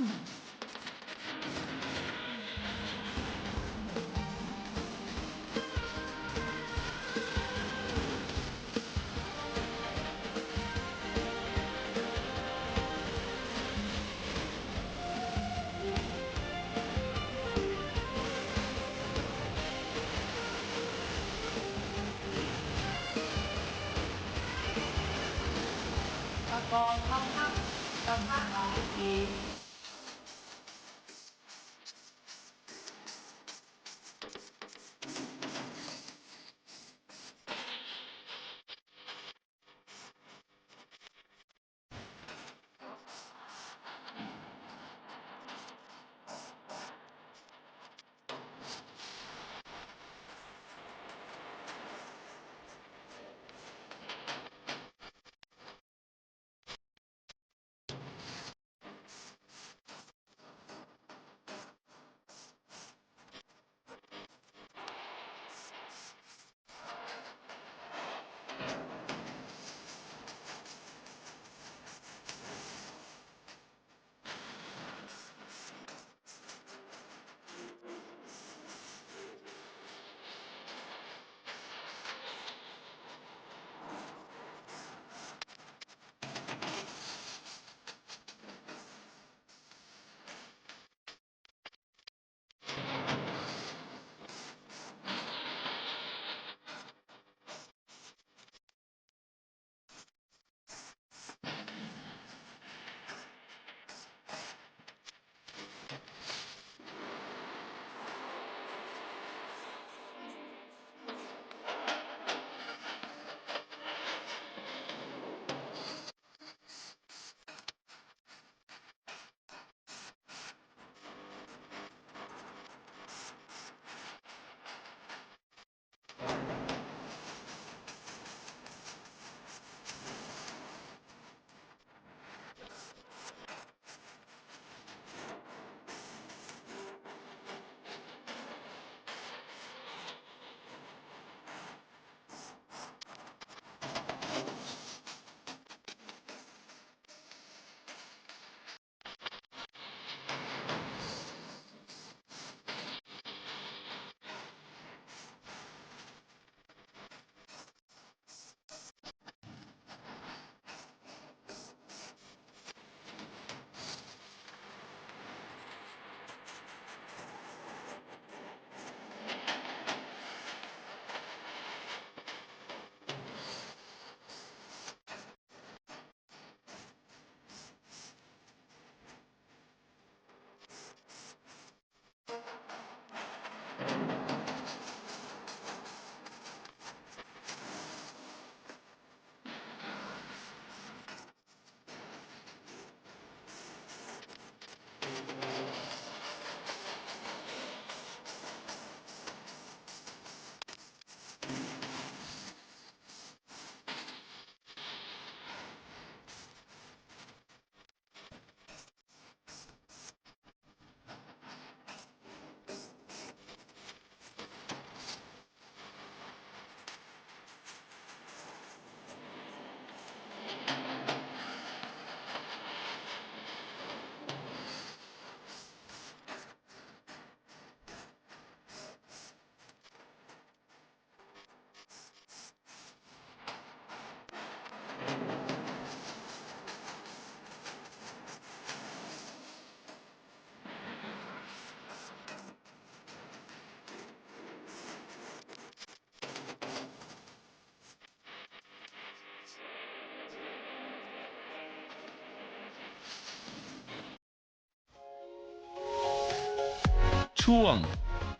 ช่วง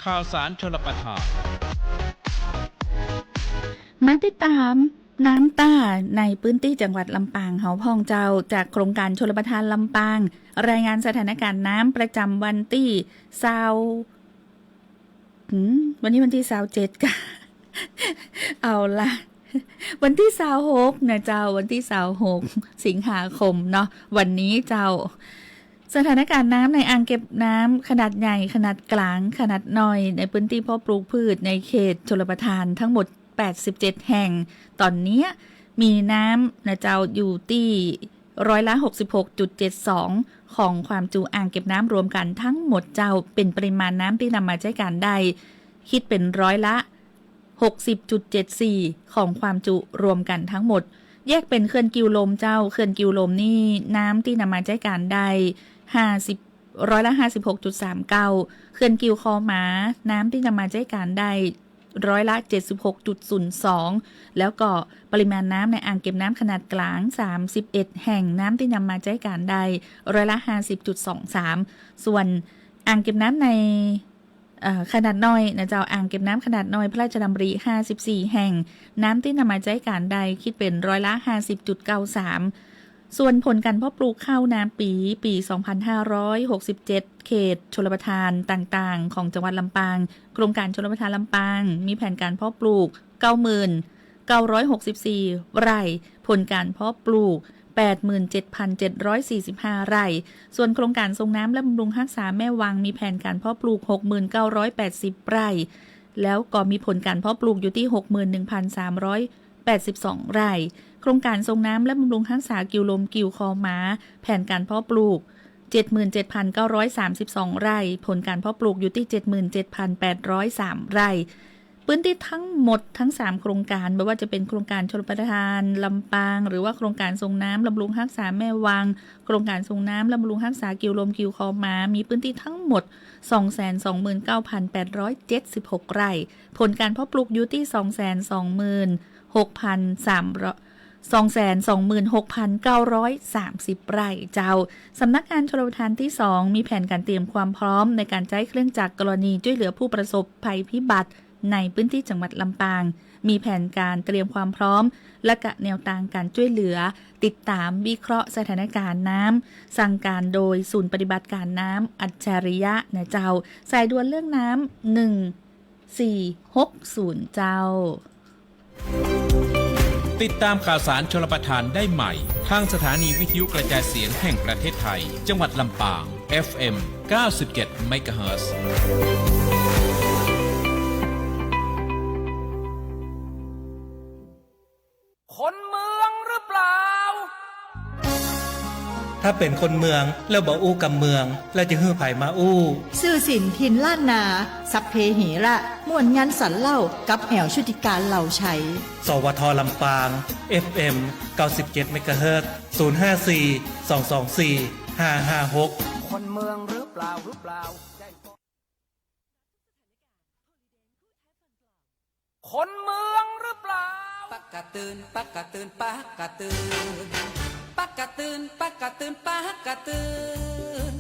ข่าวสารชลประทาน มาติดต๋ามน้ำต้าในปื้นตี้จังหวัดลำปางเฮาพ่องเจ้า จากโครงก๋านชลประทานลำปาง รายงานสถานก๋ารณ์น้ำประจ๋ำวันตี้ซาว หืม วันนี้วันตี้ซาวเจ็ดก่ะ เอาละ วันตี้ซาวหกนะเจ้า วันตี้ซาวหก สิงหาคมเนาะ วันนี้เจ้า สถานก๋ารณ์น้ำในอ่างเก็บน้ำขนาดใหญ่ ขนาดก๋าง ขนาดน้อย ในปื้นตี้เพาะปลูกพืชในเขตชลประทานทั้งหมด แปดสิบเจ็ด แห่ง ต๋อนเนี้ยมีน้ำนะเจ้า อยู่ตี้ ร้อยละหกสิบหกจุดเจ็ดสอง ของความจุอ่างเก็บน้ำรวมกั๋นทั้งหมดเจ้า เป๋นปริมาณน้ำตี้นำมาใจ๊ก๋านได้ คิดเป๋นร้อยละหกสิบจุดเจ็ดสี่ ของความจุรวมกั๋นทั้งหมด แยกเป๋นเขื่อนกิ่วลมเจ้า เขื่อนกิ่วลมนี่น้ำตี้นำมาใจ๊ก๋านได้ ห้าสิบ ร้อยละห้าสิบหกจุดสามเก้า เขื่อนกิ่วคอหมา น้ำตี้นำมาใจ๊ก๋านได้ ร้อยละเจ็ดสิบหกจุดศูนย์สอง แล้วก็ปริมาณน้ำในอ่างเก็บน้ำขนาดก๋าง สามสิบเอ็ด แห่ง น้ำตี้นำมาใจ๊ก๋านได้ ร้อยละห้าสิบจุดสองสาม ส่วนอ่างเก็บน้ำใน เอ่อ ขนาดน้อยนะเจ้า อ่างเก็บน้ำขนาดน้อยพระราชดำริ ห้าสิบสี่ แห่ง น้ำตี้นำมาใจ๊ก๋านได้ คิดเป๋นร้อยละห้าสิบจุดเก้าสาม ส่วนผลก๋านเพาะปลูกข้าวนาปี๋ ปี๋สองพันห้าร้อยหกสิบเจ็ด เขตชลประทานต่างๆ ของจังหวัดลำปาง โครงก๋านชลประทานลำปาง มีแผนก๋านเพาะปลูก เก้าหมื่นเก้าร้อยหกสิบสี่ ไร่ ผลก๋านเพาะปลูก แปดหมื่นเจ็ดพันเจ็ดร้อยสี่สิบห้า ไร่ ส่วนโครงก๋านส่งน้ำและบำรุงฮักษาแม่วัง มีแผนก๋านเพาะปลูก หกหมื่นเก้าร้อยแปดสิบ ไร่ แล้วก็มีผลก๋านเพาะปลูกอยู่ตี้ หกหมื่นหนึ่งพันสามร้อยแปดสิบสอง ไร่ โครงก๋านส่งน้ำและบำรุงฮักษากิ่วลม กิ่วคอหมา แผนก๋านเพาะปลูก เจ็ดหมื่นเจ็ดพันเก้าร้อยสามสิบสอง ไร่ ผลก๋านเพาะปลูกอยู่ตี้ เจ็ดหมื่นเจ็ดพันแปดร้อยสาม ไร่ ปื้นตี้ทั้งหมดทั้งสามโครงก๋าน บ่ว่าจะเป๋นโครงก๋านชลประทานลำปาง หรือว่าโครงก๋านส่งน้ำบำรุงฮักษาแม่วัง โครงก๋านส่งน้ำบำรุงฮักษากิ่วลม กิ่วคอหมา มีปื้นตี้ทั้งหมด สองแสนสองหมื่นเก้าพันแปดร้อยเจ็ดสิบหก ไร่ ผลก๋านเพาะปลูกอยู่ตี้ สองแสนสองหมื่นหกพันสามร้อย สองแสนสองหมื่นหกพันเก้าร้อยสามสิบ ไร่เจ้า สำนักงานชลประทานตี้สอง มีแผนก๋านเตรียมความพร้อมในก๋านใจ๊เครื่องจักรกรณีจ้วยเหลือผู้ประสบภัยพิบัติในปื้นตี้จังหวัดลำปาง มีแผนก๋านเตรียมความพร้อม และกะแนวตางก๋านจ้วยเหลือ ติดต๋ามวิเคราะห์สถานก๋ารณ์น้ำ สั่งก๋านโดยศูนย์ปฏิบัติก๋ารณ์น้ำอัจฉริยะนะเจ้า สายด่วนเรื่องน้ำ หนึ่งสี่หกศูนย์ เจ้า ติดตามข่าวสารชลประทานได้ใหม่ ทางสถานีวิทยุกระจายเสียงแห่งประเทศไทย จังหวัดลำปาง เอฟเอ็ม เก้าสิบเจ็ด เมกะเฮิรตซ์ คนเมืองหรือเปล่า ถ้าเป๋นคนเมืองแล้วบ่อู้กำเมือง แล้วจะหื้อใผมาอู้ ซื่อสินถิ่นล้านนา สัพเพเหระ ม่วนงันสันเล่า กับแอ๋วชุติการ เหล่าไชย สวท ลำปาง เอฟเอ็ม เก้าสิบเจ็ด เมกะเฮิรตซ์ ศูนย์ห้าสี่ สองสองสี่ ห้าห้าหก คนเมืองหรือเปล่า หรือเปล่า คนเมืองหรือเปล่า ปักกะตื่น ปักกะตื่น ปักกะตื่น ปักกะตื่น ปักกะตื่น ปักกะตื่น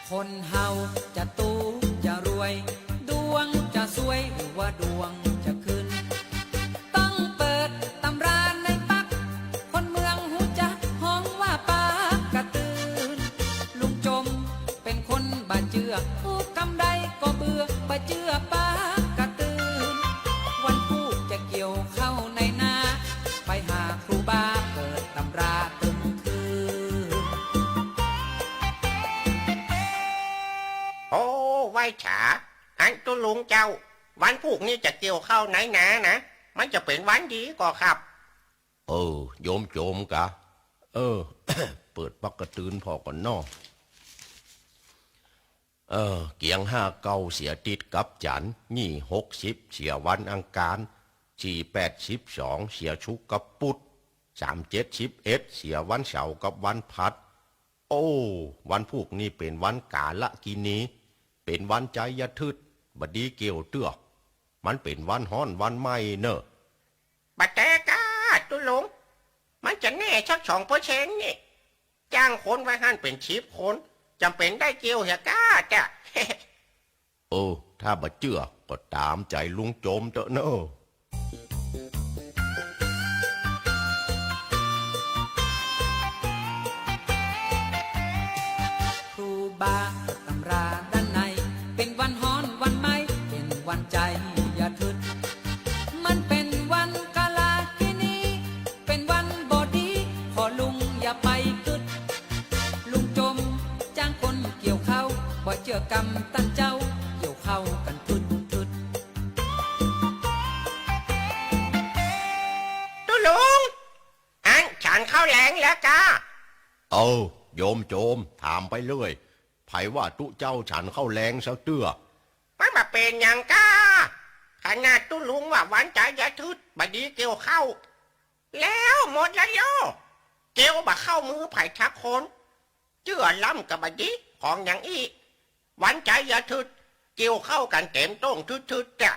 คนเฮาจะตุ๊กจะรวย ดวงจะซวยหรือว่าดวงจะขึ้น ต้องเปิดตำราในปั๊ก คนเมืองฮู้จักฮ้องว่าปักกะตื่น ลุงจมเป๋นคนบ่เจื้อ ฮู้กำใดก็เบื่อ บ่เจื้อปักกะตื่น วันพูกจะเกี่ยวข้าวในนา ไปหาครูบาเปิดตำราตึงคืน โอ้ ไหว้สา อันตุ๊ลุงเจ้า วันพูกนี้จะเกี่ยวข้าวในนานะ มันจะเป๋นวันดีก่อครับ เออ โยมโจมกะ เออ เปิดปักกะตื่นพ่อก่อนเนาะ เออ เกียงห้าเก้าเสียติ๊ดกับจั๋นทร์ ยี่หกสิบเสียวันอังคาร สี่แปดสิบสองเสียศุกร์กับปุธ สามเจ็ดสิบเอ็ดเสียวันเสาร์กับวันพัด โอ้ วันพูกนี้เป๋นวันกาลกินี เป๋นวันไจยะทึด บ่ดีเกี่ยวเตื้อ มันเป๋นวันฮ้อนวันไหม้เน่อ บ่แต๊ก้า ตุ๊ลุง มัน จะแน่สักสองเปอร์เซ็นต์นี่ จ้างคนไว้หั้นเป๋นสิบคน จ๋ำเป๋นได้เกี่ยวเหียก้าจ๊ะ เออ ถ้าบ่เจื้อก็ต๋ามใจ๋ลุงโจมเต๊อะเน่อ ครูบาตำราด้านใน เป๋นวันฮ้อนวันไหม้ เป๋นวันใจ๋อย่าทึด มันเป๋นวันกาลากินี เป๋นวันบ่ดี พ่อลุงอย่าไปกึ๊ด ลุงโจมจ้างคนเกี่ยวข้าว บ่เจื้อกำต้านเจ้า เกี่ยวข้าวกั๋นทึดๆ ตุ๊ลุง อัน ฉันข้าวแลงแล้วก้า เอ้า โยมโจม ถามไปเรื่อย ใผว่าตุ๊เจ้าฉันข้าวแลงสักเตื้อ มันบ่เป๋นหยังก้า ขนาดตุ๊ลุงว่าวันใจ๋อย่าทึด บ่ดีเกี่ยวข้าว แล้วหมดแล้วโย เกี่ยวบ่เข้ามือใผสักคน เจื้อล้ำก็บ่ดี ของอย่างอี้ วันใจ๋อย่าทึด เกี่ยวข้าวกั๋นเต๋มโต้งทึดๆ จ้ะ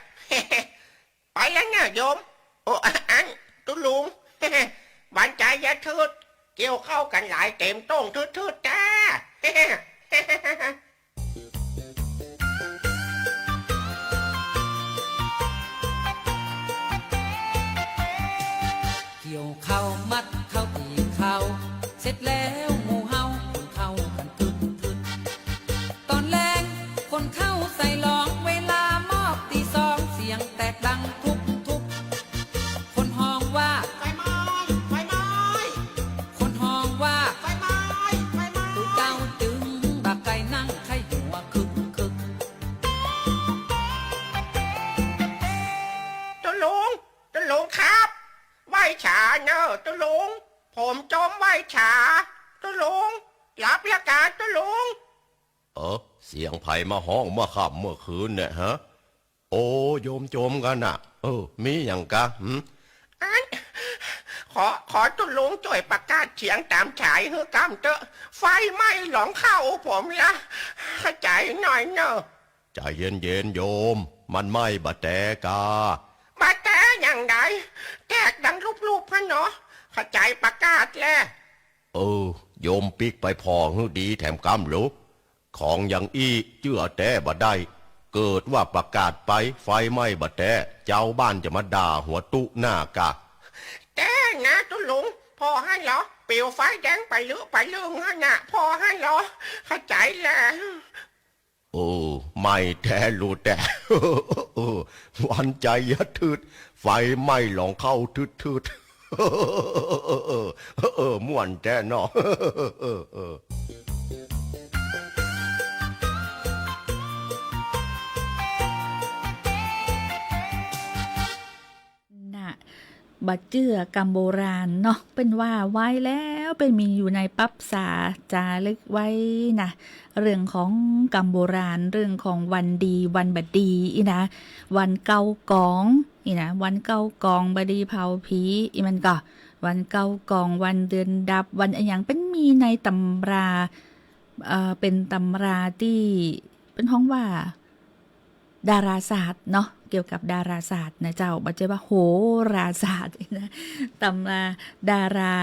ไปแล้วเน่อโยม โอ้ อัน ตุ๊ลุง วันใจ๋อย่าทึด เกี่ยวข้าวกั๋นหลายเต๋มโต้งทึดๆ จ้า เกี่ยวข้าวมัดข้าวตี๋ข้าว เสร็จแล้วหมู่เฮาขนข้าวกั๋นทึดๆ ต๋อนแลงขนข้าวใส่หลอง เวลามอกตี๋สอง เสียงแตกดังทุบๆ คนฮ้องว่า ไฟไหม้ ไฟไหม้ คนฮ้องว่า ไฟไหม้ ไฟไหม้ ตุ๊เจ้าจึงบ่ใก้นั่งไข้หัวคึกๆ ตุ๊ลุง ตุ๊ลุงครับ ไหว้สาเน่อตุ๊ลุง ผมโจมไหว้สา ตุ๊ลุง หลับแล้วก้าตุ๊ลุง เออ เสียงใผมาฮ้องเมื่อค่ำเมื่อคืนเนี่ยฮะ โอ้ โยมโจมก้าน่ะ เออ มีหยังก้า หืม อัน ขอ ขอตุ๊ลุงจ้วยประกาศเสียงต๋ามสายหื้อก้ำเต๊อะ ไฟไหม้หลองข้าวผมละ เข้าใจ๋หน่อยเน่อ ใจ๋เย็นๆ โยม มันไหม้บ่แต๊ก้า บ่แต๊อย่างใด แตกดังลุบๆ หั้นเนาะ เข้าใจ๋ประกาศแล เออ โยมปิ๊กไปผ่อหื้อดีแถมก้ำลู ของอย่างอี้เจื้อแต๊บ่ได้ เกิดว่าประกาศไปไฟไหม้บ่แต๊ จาวบ้านจะมาด่าหัวตุ๊หน้าก้า แต๊นะตุ๊ลุง ผ่อหั้นเหรอ ปิวไฟแดงไปลึไปลึงหั้นน่ะ ผ่อหั้นเหรอ เข้าใจ๋แล โอ้ ไหม้แต๊ลูแต๊ วันใจ๋อย่าทึด ไฟไหม้หลองข้าวทึดๆ เออ ม่วนแต๊เนาะ น่ะ บ่เจื้อกำโบราณเนาะ เปิ้นว่าไว้แล้ว เปิ้นมีอยู่ในปั๊บสาจารึกไว้นะ เรื่องของกำโบราณ เรื่องของวันดีวันบ่ดีอี้นะ วันเกากองอี้นะ วันเกากองบ่ดีเผาผีอี้ มันก็วันเกากอง วันเดือนดับ วันอะหยัง เปิ้นมีในตำรา เอ่อ เป๋นตำราตี้เปิ้นฮ้องว่า ดาราศาสตร์เนาะ เกี่ยวกับดาราศาสตร์นะเจ้า บ่ใจ้ว่าโหราศาสตร์นะ ตำราดารา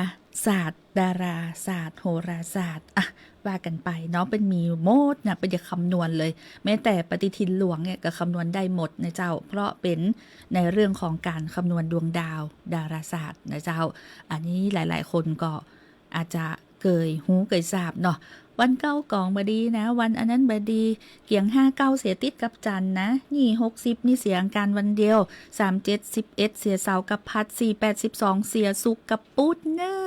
ศาสตร์ ดาราศาสตร์ โหราศาสตร์ อ่ะ ว่ากั๋นไปเนาะ เปิ้นมีหมดนะ เปิ้นจะคำนวณเลย แม้แต่ปฏิทินหลวงเนี่ยก็คำนวณได้หมดนะเจ้า เพราะเป๋นในเรื่องของก๋านคำนวณดวงดาว ดาราศาสตร์นะเจ้า อันนี้หลายๆ คนก็ อาจจะเกยฮู้เกยซาบเนาะ วันเกากองบ่ดีนะ วันอันนั้นบ่ดี เกี่ยงห้าเก้าเสียติดกับจันทร์นะ ยี่หกสิบนี่เสียอังคารวันเดียว สามเจ็ดสิบเอ็ดเสียเสาร์กับพหัส สี่แปดสิบสองเสียศุกร์กับปุ๊ดเน่อ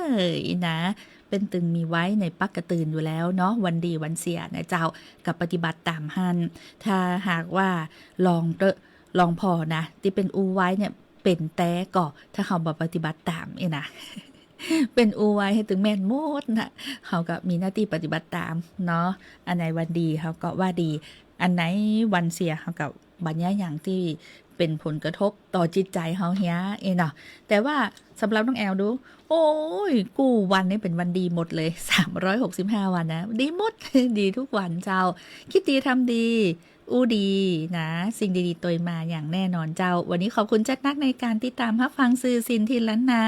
นะ เปิ้นตึงมีไว้ในปั๊กกะตื่นอยู่แล้วเนาะ วันดีวันเสียนะเจ้า ก็ปฏิบัติต๋ามหั้น ถ้าหากว่าลองเต๊อะ ลองผ่อนะ ตี้เปิ้นอู้ไว้เนี่ย เป๋นแต๊ก่อ ถ้าเฮาบ่ปฏิบัติต๋ามอี้นะ เปิ้นอู้ไว้หื้อตึงแม่นหมดนะ เฮาก็มีหน้าตี้ปฏิบัติต๋ามเนาะ อันไหนวันดีเฮาก็ว่าดี อันไหนวันเสียเฮาก็บ่เยียะหยังตี้เป๋นผลกระทบต่อจิตใจ๋เฮาเหียอี้เนาะ แต่ว่าสำหรับน้องแอลดู โอ๊ย กู้วันนี่เป๋นวันดีหมดเลย สามร้อยหกสิบห้าวันนะ ดีหมด ดีกู้วันเจ้า คิดดีทำดี อู้ดีนะ สิ่งดีๆ ตวยมาอย่างแน่นอนเจ้า วันนี้ขอบคุณจัดนักในก๋านติดต๋ามฮับฟังสื่อสินธิล้านนา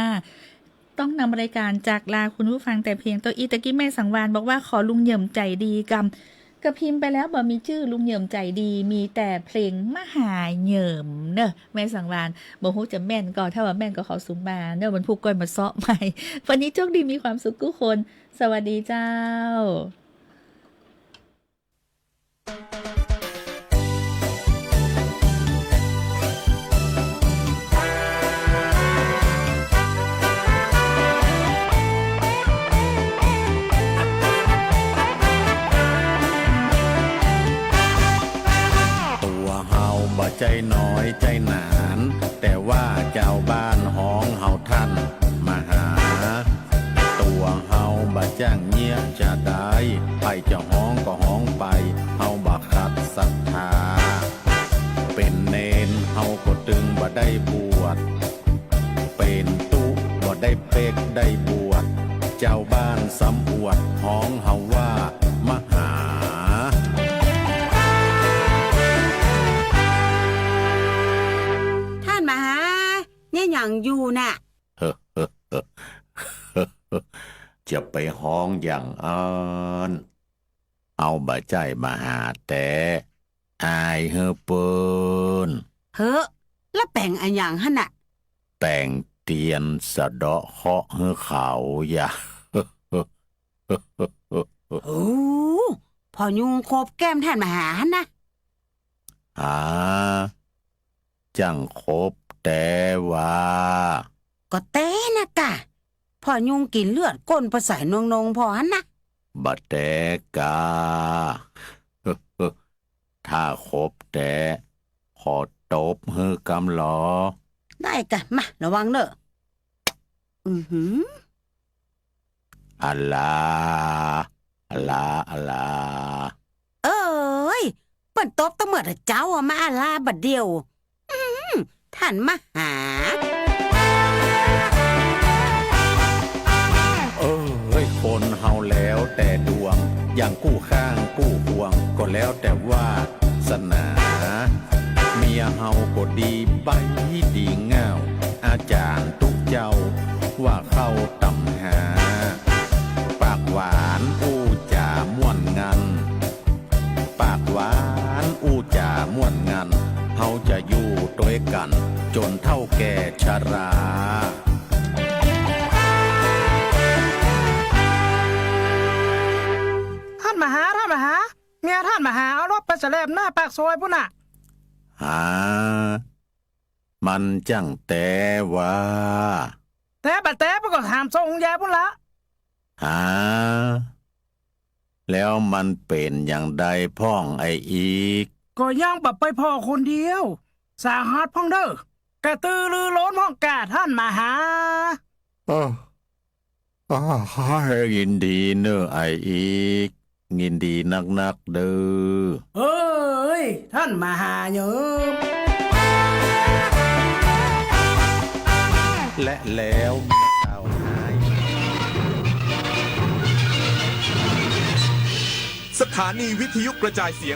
ต้องนำรายก๋านจากลาคุณผู้ฟังแต่เพียงเต้าอี้ ตะกี้แม่สังวาลบอกว่าขอลุงเหยิมใจ๋ดีกำ ก็พิมพ์ไปแล้วบ่มีจื้อลุงเหยิมใจ๋ดี มีแต่เพลงมหาเหยิมเน่อ แม่สังวาล บ่ฮู้จะแม่นก่อ ถ้าว่าแม่นก็ขอสุมมาเน่อ วันพุธก้อยมาเซาะใหม่ วันนี้โชคดีมีความสุขกู้คน สวัสดีเจ้า ตั๋วเฮาบ่ใจ้น้อยใจ้หนาน แต่ว่าจาวบ้านฮ้องเฮาท่านมหา ตั๋วเฮาบ่จ้างเยียะจาใด ใผจะฮ้องก็ฮ้องไป เฮาบ่ขัดศรัทธา เป๋นเณรเฮาก็ตึงบ่ได้บวช เป๋นตุ๊บ่ได้เป๊กได้บวช จาวบ้านซ้ำอวดฮ้องเฮาว่ามหา ท่านมหา เยียะหยังอยู่น่ะ จะไปฮ้องอย่างอั้น เฮาบ่ใจ้มหาแต๊ อายหื้อเปิ้น เฮ้อ แล้วแป๋งอะหยังหั้นน่ะ แป๋งเตียนสะเดาะเคราะห์หื้อเขายะ โอ้ พ่อยุงขบแก้มท่านมหาหั้นนะ หา จั้งขบแต๊วา ก็แต๊นะกะ พ่อยุงกิ๋นเลือดก้นป้อใส่นงนงพ่อหั้นนะ บ่แต๊กา ถ้าขบแต๊ ขอตบหื้อกำลอ ได้กะ มา ระวังเน่อ อือหือ อะลา อะลา อะลา เอ้ย เปิ้นตบตะเมิดอะเจ้าอะ มาอะลาบ่าเดี่ยว อืม ท่านมหา เอ้ย คนเฮาแล้วแต่ดวง อย่างกู้ข้างกู้ห่วง ก็แล้วแต่วาสนา เมียเฮาก็ดีใบ้ดีง่าว อาจ๋ารย์ตุ๊เจ้าว่าเข้าตำหา ปากหวานอู้จ๋าม่วนงัน ปากหวานอู้จ๋าม่วนงัน เฮาจะอยู่ตวยกั๋น จ๋นเฒ่าแก่ชรา ท่านมหา ท่านมหา เมียท่านมหาเอารถไปแสลบหน้าปากซอยปู้นน่ะ หา มันจั้งแต๊วา แต๊บ่าแต๊ เปิ้นก็ถามส่งยาปู้นละ หา แล้วมันเป๋นอย่างใดพ่องไอ้อีก ก็ยังบ่ไปผ่อคนเดียว สาหัสพ่องเน่อ กระตือรือร้นพ่องก่าท่านมหา อ้อ อ้อ ยินดีเน่อไอ้อีก ยินดีนักๆ เด้อ เอ้ย ท่านมหาเยิม และแล้วเมียเก่าหาย สถานีวิทยุกระจายเสียง